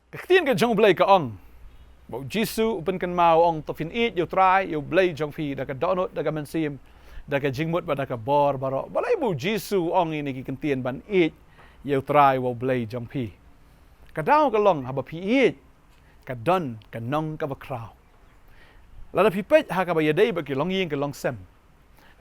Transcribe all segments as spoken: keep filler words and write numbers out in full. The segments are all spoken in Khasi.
Ka ktien ka jong U Blei ka ong, ba U Jisu u pynkynmaw, u ong, to phin ïeit ïa U Trai, ïa U Blei jong phi, da ka dohnud, da ka mynsiem, da ka jingmut, bad da ka bor baroh. Balei ba U Jisu u ong ïa kine ki kyntien ban ïeit ïa U Trai, ïa U Blei jong phi? Ka daw ka long, haba phi ïeit, ka don ka nong kaba khraw. Lada phi peit ha kaba ïadei bad ki longïing ki longsem,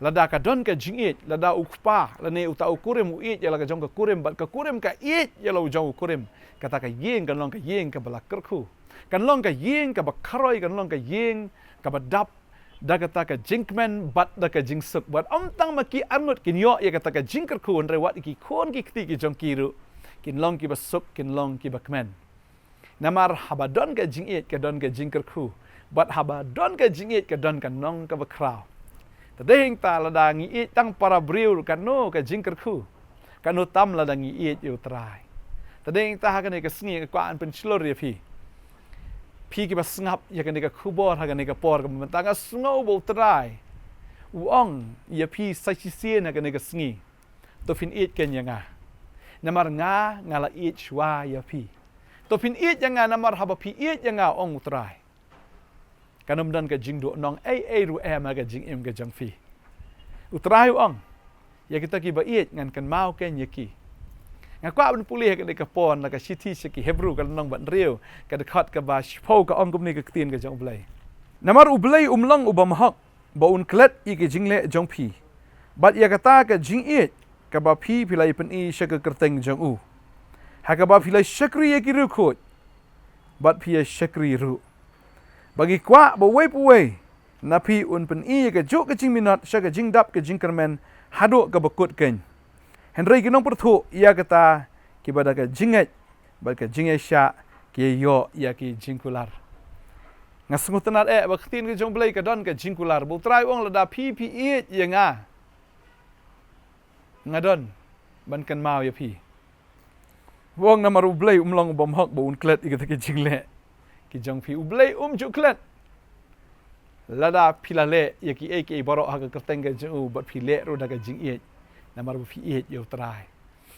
lada ka don ka jingïeit, lada u kpa lane uta u kurim u ïeit ïa la ka jong ka kurim, bad ka kurim ka ïeit ïa la u jong u kurim, kata ka ïing kan long ka ïing kaba la kyrkhu, kan long ka ïing kaba kharoi, kan long ka ïing kaba dap da kata ka jingkmen bad da ka jingsuk. Bad ym tang ma ki arngut kin ïoh ïa kata ka jingkyrkhu, hynrei wat ïa ki khun ki kti ki jong ki ruh kin long kiba suk, kin long kiba kmen. Namar haba don ka jingïeit, ka don ka jingkyrkhu. Bad haba don ka jingïeit, ka don ka nong kaba khraw. Te dei hangta lada ngi ïeit tang para briew, kano ka jingkyrkhu? Kano tam lada ngi ïeit ïa U Trai? Te dei hangta ha kane ka sngi nga kwah ban pynshlur ïa phi, phi kiba sngap ïa kane ka khubor ha kane ka por, kaba mynta nga sngew ba U Trai u ong ïa phi sa shisien ha kane ka sngi, to phin ïeit kein ïa nga, namar nga, nga la ïeit shuwa ïa phi. To phin ïeit ïa nga, namar haba phi ïeit ïa nga, ong U Trai, kan ym don ka jingduh nong ei ei ruh em ha ka jingim ka jong phi. U Trai u ong, ïa kita kiba ïeit ngan kynmaw kein ïa ki. Nga kwah ban pule ha kane ka por na ka shithi sha ki Hebru, ka lynnong ba hynriew, ka dkhot kaba shiphew, ka ong kumne ka ktien ka jong U Blei: Namar U Blei um long uba mahok, ba un klet ïa ki jingleh jong phi, bad ïa kata ka jingïeit kaba phi, phi la ïa pyni sha ka kyrteng jong u, ha kaba phi la shakri ïa ki riewkhuid, bad phi ïa shakri ruh. Ba ngi kwah ba uwei pa uwei na phi un pyni ïa kajuh ka jingminot sha ka jingdap ka jingkyrmen haduh kaba kut kein. Hynrei ki nongpyrthuh ïa kata, kiba da ka jingngeit bad ka jingïaishah, ki ïoh ïa ki jingkular. Nga sngewtynnad eh ba ka ktien ka jong U Blei ka don ka jingkular. Ba U Trai u ong, lada phi, phi ïeit ïa nga, nga don ban kynmaw ïa phi. U ong, namar U Blei um long uba mahok ba un klet ïa kita ki jingleh ki jong phi. U Blei um ju klet lada phi la leh ïa kiei kiei baroh ha ka kyrteng ka jong u, bad phi leh ruh da ka jingïeit, namar ba phi ïeit ïa U Trai.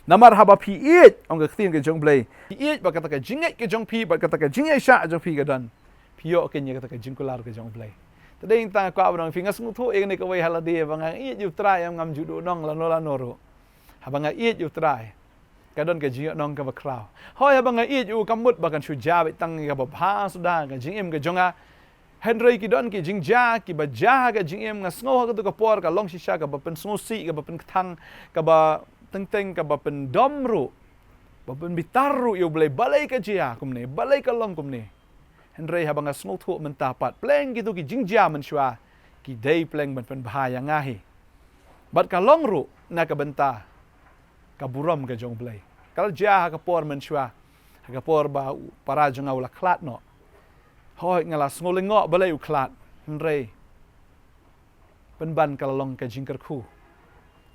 Namar haba phi ïeit, ong ka ktien ka jong U Blei, phi ïeit, ba kata ka jingngeit ka jong phi bad kata ka jingïaishah jong phi ka don, phi ïoh kein ïa kata ka jingkular ka jong U Blei. Te dei hangta nga kwah ban ong ïa phi, nga sngewthuh ïa kane kawei ha lade, ba nga ïeit ïa U Trai, em, ngam ju duh nong lano lano ruh. Haba nga ïeit ïa U Trai, ka don ka jingïohnong kaba khraw. Hooid, haba nga ïeit ïa u, kam mut ba kan shu jia beit tang ïa kaba bha suda ha ka jingim ka jong nga. Hynrei ki don ki jingjia kiba jia ha ka jingim. Nga sngew ha katu ka por ka long shisha kaba pynsngewsih, kaba pynkthang, kaba teng teng kaba pyndom ruh, ba pynbitar ruh ïa U Blei. Balei ka jia kumne? Balei ka long kumne? Hynrei haba nga sngewthuh mynta pat, pleng kitu ki jingjia mynshuwa ki dei pleng ban pynbha ïa nga hi. Bad ka long ruh na ka bynta ka burom ka jong U Blei. Ka la jia ha ka por mynshuwa, ha ka por ba u para jong nga u la khlad noh. Hooid, nga la sngew lyngngoh balei u khlad, hynrei pynban ka la long ka jingkyrkhu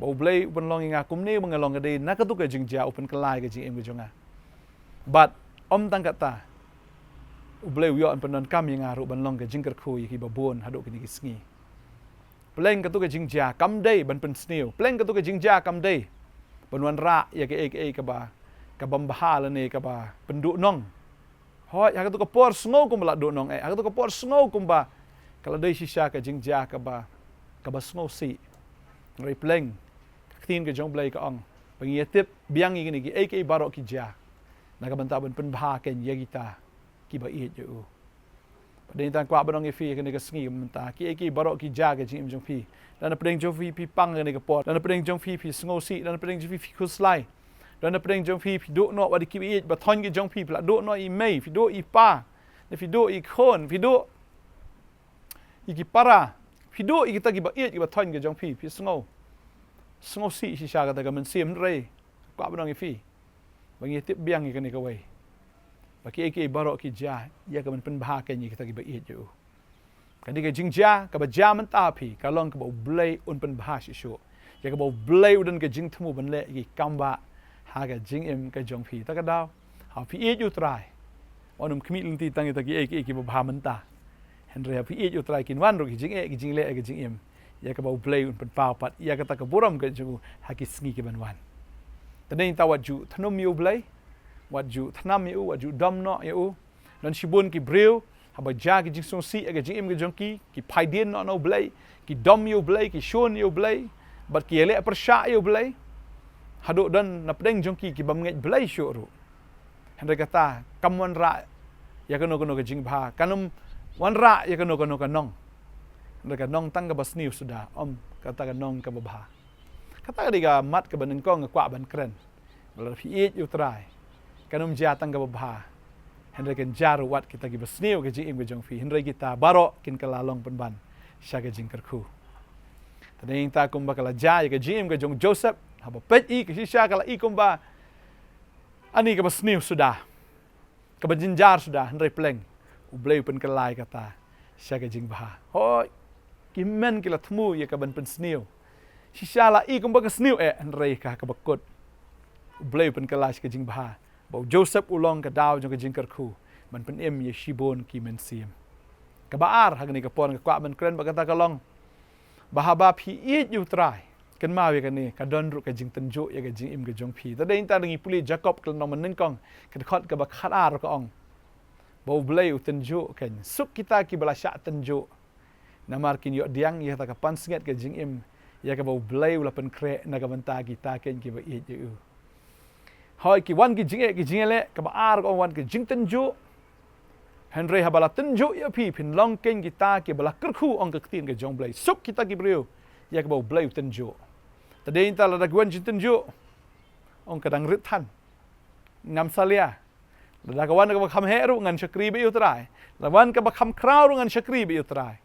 ba U Blei u pynlong ïa nga kumne ba nga long, ka dei na katu ka jingjia u pynkylla ïa ka jingim ka jong nga. Bad ym tang katta, U Blei u ïoh ban pyndonkam ïa nga ruh ban long ka jingkyrkhu ïa kiba bun haduh kine ki sngi. Pleng katu ka jingjia kam dei ban pynsniew. Pleng katu ka jingjia kam dei ban wanrah ïa kaei kaei kaba, kabym bha lane kaba pynduh nong. Hooid, ha katu ka por sngew kumba la duh nong eh. Ha katu ka por sngew kumba ka la dei shisha ka jingjia kaba, kaba sngewsih. Hynrei pleng ka ktien ka jong U Blei ka ong ba ngin ïa tip biang ïa kine kiei kiei baroh ki jia na ka bynta ban pynbha kein ïa kita kiba ïeit ïa u. Bad dei tang kwah ban ong ïa phi ha kane ka sngi mynta, kiei kiei baroh ki jia ha ka jingim jong phi. Lada na pdeng jong phi phi pang ha kane ka por, lada na pdeng jong phi phi sngewsih, lada na pdeng jong phi phi khuslai, lada na pdeng jong phi phi duh noh wat ïa kiba ïeit ba thoiñ ki jong phi, phi la duh noh i mei, phi duh i pa, ne phi duh i khun, phi duh ïa ki para, phi duh ïa kita kiba ïeit kiba thoiñ ki jong phi, phi sngew, sngewsih shisha kata ka mynsiem. Hynrei kwah ban ong ïa phi ba ngin ïa tip biang ïa kane kawei, ba kiei kiei baroh ki jia ïa ka ban pynbha kein ïa kita kiba ïeit ïa u. Ka dei ka jingjia kaba jia mynta ha phi, ka long kaba U Blei un pynbha shuh shuh, ïa kaba U Blei u don ka jingthmu ban leh ïa ki kam bah ha ka jingim ka jong phi. Ta ka daw, haba phi ïeit ïa U Trai, wat nym khmih lynti tang ïa kita kiei kiei kiba bha mynta. Hynrei haba phi ïeit ïa U Trai, kin wan ruh ki jingeh ki jingleh ha ka jingim, ïa kaba U Blei un pynpaw pat ïa kata ka burom ka jong u ha ki sngi ki ban wan. Te dei tang wat ju thnum ïa U Blei, wat ju thnam ïa u, wat ju dom noh ïa u. Don shibun ki briew, haba jia ki jingsngewsih ïa ka jingim ka jong ki, ki phaidien noh na u Blei, ki dom ïa u Blei, ki shun ïa u Blei, bad ki ïaleh pyrshah ïa u Blei. Haduh don na pdeng jong ki ki bym ngeit Blei shuh ruh. Hynrei kata kam wanrah ïa kano kano ka jingbha, kam wanrah ïa kano kano ka nong. Hynrei ka nong tang kaba sniew suda, ym kata ka nong kaba bha. Kata ka dei ka mat kaba nyngkong nga kwah ban kren. Ba lada phi ïeit ïa u Trai, kan ym jia tang kaba bha, hynrei kan jia ruh wat kita kiba sniew ka jingim ka jong phi, hynrei kita baroh kin kylla long pynban sha ka jingkyrkhu. Te dei nangta kumba ka la jia ïa ka jingim ka jong u Joseph, haba peit ïa ka shisha ka la i kumba ani kaba sniew suda, kaba jynjar suda, hynrei pleng u Blei u pynkylla ïa kata sha ka jingbha. Hooid, ki hynmen ki la thmu ïa ka ban pynsniew. Shisha la i kumba ka sniew eh, hynrei ka, kaba kut u Blei u pynkylla sha ka jingbha. Ba u Joseph u long ka daw jong ka jingkyrkhu ban pynim ïa shibun ki mynsiem. Kaba ar ha kane ka por nga kwah ban kren bad kata ka long ba haba phi ïeit ïa u Trai, kynmaw ïa kane, ka don ruh ka jingtynjuh ïa ka jingim ka jong phi. Te dei nangta ngi pule Jakob ka lynnong ba nyngkong, ka dkhot kaba khatar ka ong ba u Blei u tynjuh kein, suk kita kiba la shah tynjuh. Namar kin ïoh diang ïa kata ka pansngiat ka jingim ïa kaba u Blei u la pynkhreh na ka bynta kita kein kiba ïeit ïa u. Hooid, ki wan ki jingeh ki jingeh leh, kaba ar ka ong wan ki jingtynjuh. Hynrei haba la tynjuh ïa phi, phin long kein kita kiba la kyrkhu, ong ka ktien ka jong u Blei. Suk kita ki briew ïa kaba u Blei u tynjuh. Te dei nangta lada ki wan jingtynjuh, ong ka dang rit than, ngam salia. Lada ka wan kaba kham heh ruh ngan shakri bad ïa u Trai. Lada wan kaba kham khraw ruh ngan shakri bad ïa u Trai.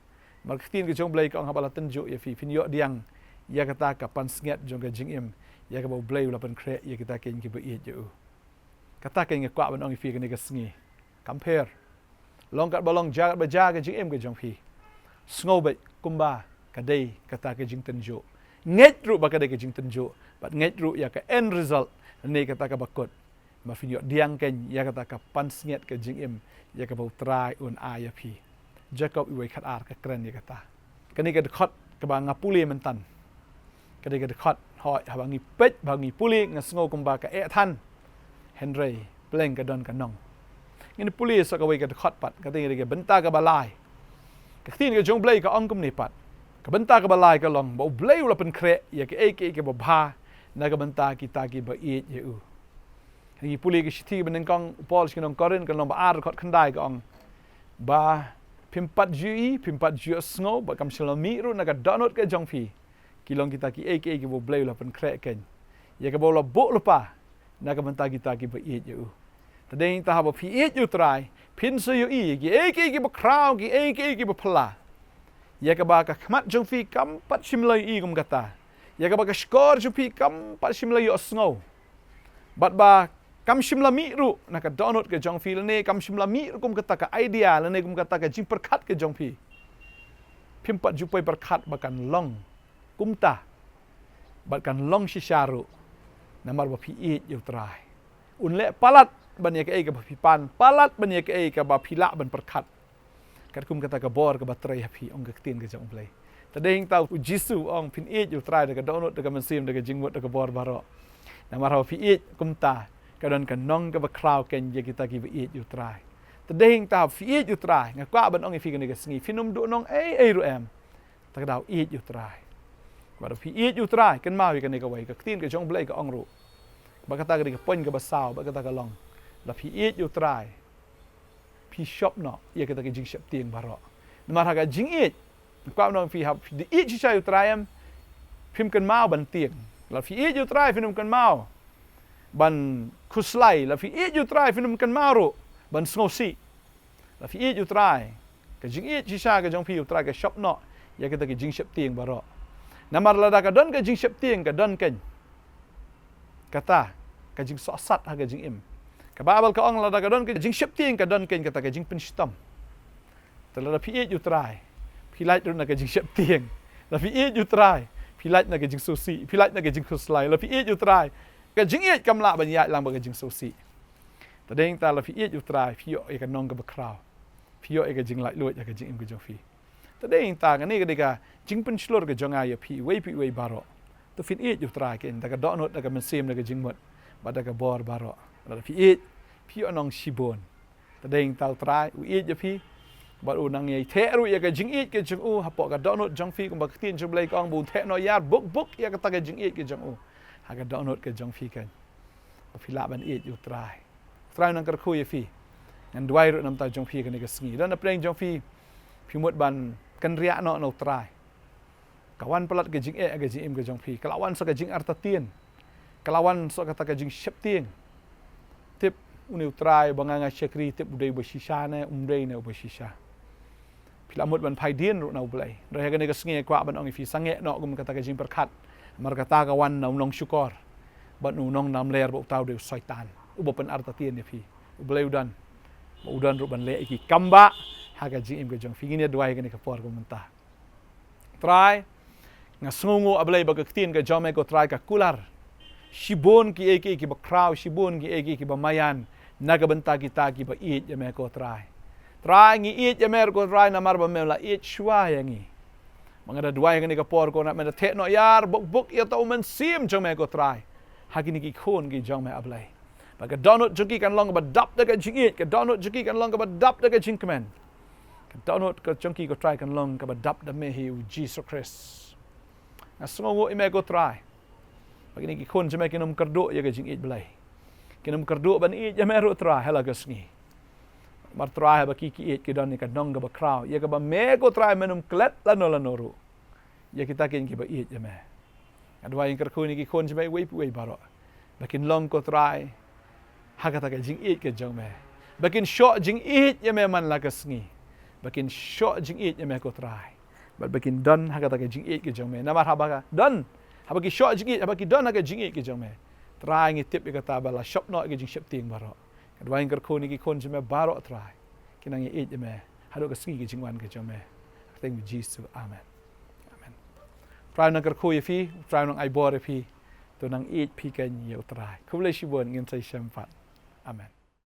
Namar ka ktien ka jong u Blei ka ong haba la tynjuh ïa phi, phin ïoh diang ïa kata ka pansngiat jong ka jingim ïa kaba u Blei u la pynkhreh ïa kita kein kiba ïeit ïa u. Kata kein nga kwah ban ong ïa phi kane ka sngi. Kam pher. Long katba long, jia katba jia ka jingim ka jong phi, sngew beit kumba ka dei kata ka jingtynjuh. Ngeit ruh ba ka dei ka jingtynjuh, bad ngeit ruh ïa ka end result, ne kata kaba kut. Ba phin ïoh diang kein ïa kata ka pansngiat ka jingim ïa kaba u Trai un ai ïa phi. Jakob uwei khatar ka kren ïa kata. Kane ka dkhot kaba nga pule myntan, ka dei ka dkhot, hooid, haba ngi peit, ba ngi pule, nga sngew kumba ka eh than. Hynrei pleng ka don ka nong. Ngin pule sa kawei ka dkhot pat, ka dei ka bynta kaba lai. Ka ktien ka jong u Blei ka ong kumne pat. Ka bynta kaba lai ka long ba u Blei u la pynkhreh ïa kaei kaei kaba bha na ka bynta kita kiba ïeit ïa u. Ngi pule ka shithi ba nyngkong u Paul sha ki nong Korinth, ka lynnong ba ar, dkhot khyndai ka ong ba phim pat ju ïohi, phim pat ju sngew, bad kam shym la mih ruh na ka dohnud ka jong phi, ki long kita kiei kiei kiba u Blei u la pynkhreh kein ïa kaba u la buh lypa na ka bynta kita kiba ïeit ïa u. Te dei nangta haba phi ïeit ïa u Trai, phin sa ïohi ïa kiei kiei kiba khraw, kiei kiei kiba phylla, ïa kaba ka khmat jong phi kam pat shym la ïohi kum kata, ïa kaba ka shkor jong phi kam pat shym la ïohsngew, bad ba kam shym la mih ruh na ka dohnud ka jong phi, lane kam shym la mih ruh kum kata ka idea, lane kum kata ka jingpyrkhat ka jong phi. Phim pat ju poi pyrkhat ba kan long kumta, bad kan long shisha ruh. Namar ba phi ïeit ïa u Trai, un leh palat ban ïa kaei kaba phi pan, palat ban ïa kaei kaba phi lah ban pyrkhat. Katkum kata ka bor kaba trei ha phi, ong ka ktien ka jong u Blei. Te dei nangta u Jisu u ong phin ïeit ïa u Trai da ka dohnud, da ka mynsiem, da ka jingmut, da ka bor baroh. Namar haba phi ïeit kumta, ka don ka nong kaba khraw kein ïa kita kiba ïeit ïa u Trai. Te dei nangta haba phi ïeit ïa u Trai, nga kwah ban ong ïa phi kane ka sngi, phin ym duh nong ei ei ruh em. Te ka daw ïeit ïa u Trai. Bad haba phi ïeit ïa u Trai, kynmaw ïa kane kawei, ka ktien ka jong u Blei ka ong ruh, bad kata ka dei ka point kaba saw, bad kata ka long, lada phi ïeit ïa u Trai, phi shop noh ïa kita ki jingsheptieng baroh. Namar ha ka jingïeit, kwah ban ong ïa phi, haba phi ïeit shisha ïa u Trai em, phim kynmaw ban tieng. Lada phi ïeit ïa u Trai, phin ym kynmaw ban khuslai. Lada phi ïeit ïa u Trai, phin ym kynmaw ruh ban sngewsih. Lada phi ïeit ïa u Trai, ka jingïeit shisha ka jong phi ïa u Trai ka shop noh ïa kita ki jingsheptieng baroh. Namar lada ka don ka jingsheptieng, ka don kein kata ka jingsohsat ha ka jingim. Ka Baibl ka ong lada ka don ka jingsheptieng, ka don kein kata ka jingpynshitom. Te lada phi ïeit ïa u Trai, phi lait ruh na ka jingsheptieng. Lada phi ïeit ïa u Trai, phi lait na ka jingsngewsih, phi lait na ka jingkhuslai. Lada phi ïeit ïa u Trai, ka jingïeit kam lah ban ïaid lang bad ka jingsngewsih. Te dei nangta lada phi ïeit ïa u Trai, phi ïoh ïa ka nong kaba khraw, phi ïoh ïa ka jinglaitluid ha ka jingim ka jong phi. Te dei nangta kane ka dei ka jingpynshlur ka jong nga ïa phi uwei pa uwei baroh. To phin ïeit ïa u Trai kein da ka dohnud, da ka mynsiem, da ka jingmut, bad da ka bor baroh. Lada phi ïeit, Phi ïoh nong shibun. Te dei tang U Trai u ïeit ïa phi. Bad u nang ïai theh ruh ïa ka jingïeit ka jong u hapoh ka dohnud jong phi, kumba ka ktien jong U Blei ka ong ba un theh noh ïar buk buk ïa kata ka jingïeit ka jong u ha ka dohnud ka jong phi kan. Ba phi lah ban ïeit ïa U Trai. U Trai u nang kyrkhu ïa phi. Ngan duwai ruh namar jong phi kane ka sngi. Don napdeng jong phi, phi mut ban kynriah noh na U Trai. Ka wan palat ka jingeh ha ka jingim ka jong phi. Ka la wan sa ka jingartatien. Ka la wan sa kata ka jingsheptieng. Tip, une U Trai ba nga nga shakri, tip u dei uba shisha ne um dei ne uba shisha. Phi la mut ban phai dien ruh na U Blei. Hynrei ha kane ka sngi nga kwah ban ong ïa phi, sangeh noh kum kata ka jingpyrkhat. Namar kata ka wan na u nongshukor bad u nongnamler, bad uta u dei u Soitan uba pynartatien ïa phi. U Blei u don, bad u don ruh ban leh ïa ki kam bah ha ka jingim ka jong phi. Ngin ïa duwai ha kane ka por kumta. Trai, nga sngewnguh, A Blei, ba ka ktien ka jong me, ko Trai, ka kular shibun kiei kiei kiba khraw, shibun kiei kiei kiba maïan na ka bynta kita kiba ïeit ïa me, ko Trai. Trai, ngi ïeit ïa me, ko Trai, namar ba me la ïeit shuwa ïa ngi. Ba nga da duwai ha kane ka por, ko Trai, me da theh noh ïar buk buk ïa uta u Mynsiem jong me, ko Trai, ha kine ki khun ki jong me, A Blei. Ba ka dohnud jong ki kan long kaba dap da ka jingïeit, ka dohnud jong ki kan long kaba dap da ka jingkmen. Ka dohnud ka jong ki, ko Trai, kan long kaba dap da me hi, U Jisu Khrist. Nga sngewnguh ïa me, ko Trai, ba kine ki khun jong me kin ym kyrduh ïa ka jingïeit Blei. Kin ym kyrduh ban ïeit ïa me ruh, Trai, ha la ka sngi. Namar, Trai, haba ki ki ïeit, ki don ïa ka nong kaba khraw, ïa kaba me, ko Trai, men ym klet lano lano ruh ïa kita kin kiba ïeit ïa me. Nga duwai, nga kyrkhu ïa ki khun jong me uwei pa uwei baroh, ba kin long, ko Trai, ha kata ka jingïeit ka jong me. Ba kin shoh jingïeit ïa me man la ka sngi. Ba kin shoh jingïeit ïa me, ko Trai. Bad ba kin don ha kata ka jingïeit ka jong me. Namar haba ka don, haba ki shoh jingïeit, haba ki don ha ka jingïeit ka jong me, Trai, ngi tip ïa kata ba la shop noh ïa ka jingsheptieng baroh. Nga duwai, nga kyrkhu ïa ki khun jong me baroh, Trai, kin nang ïeit ïa me haduh ka sngi ka jingwan ka jong me. Ha ka kyrteng U Jisu. Amen. Amen. Trai u nang kyrkhu ïa phi, Trai u nang ai bor ïa phi. To nang ïeit phi kein ïa U Trai. Khublei shibun, ngin sa ïashem pat. Amen.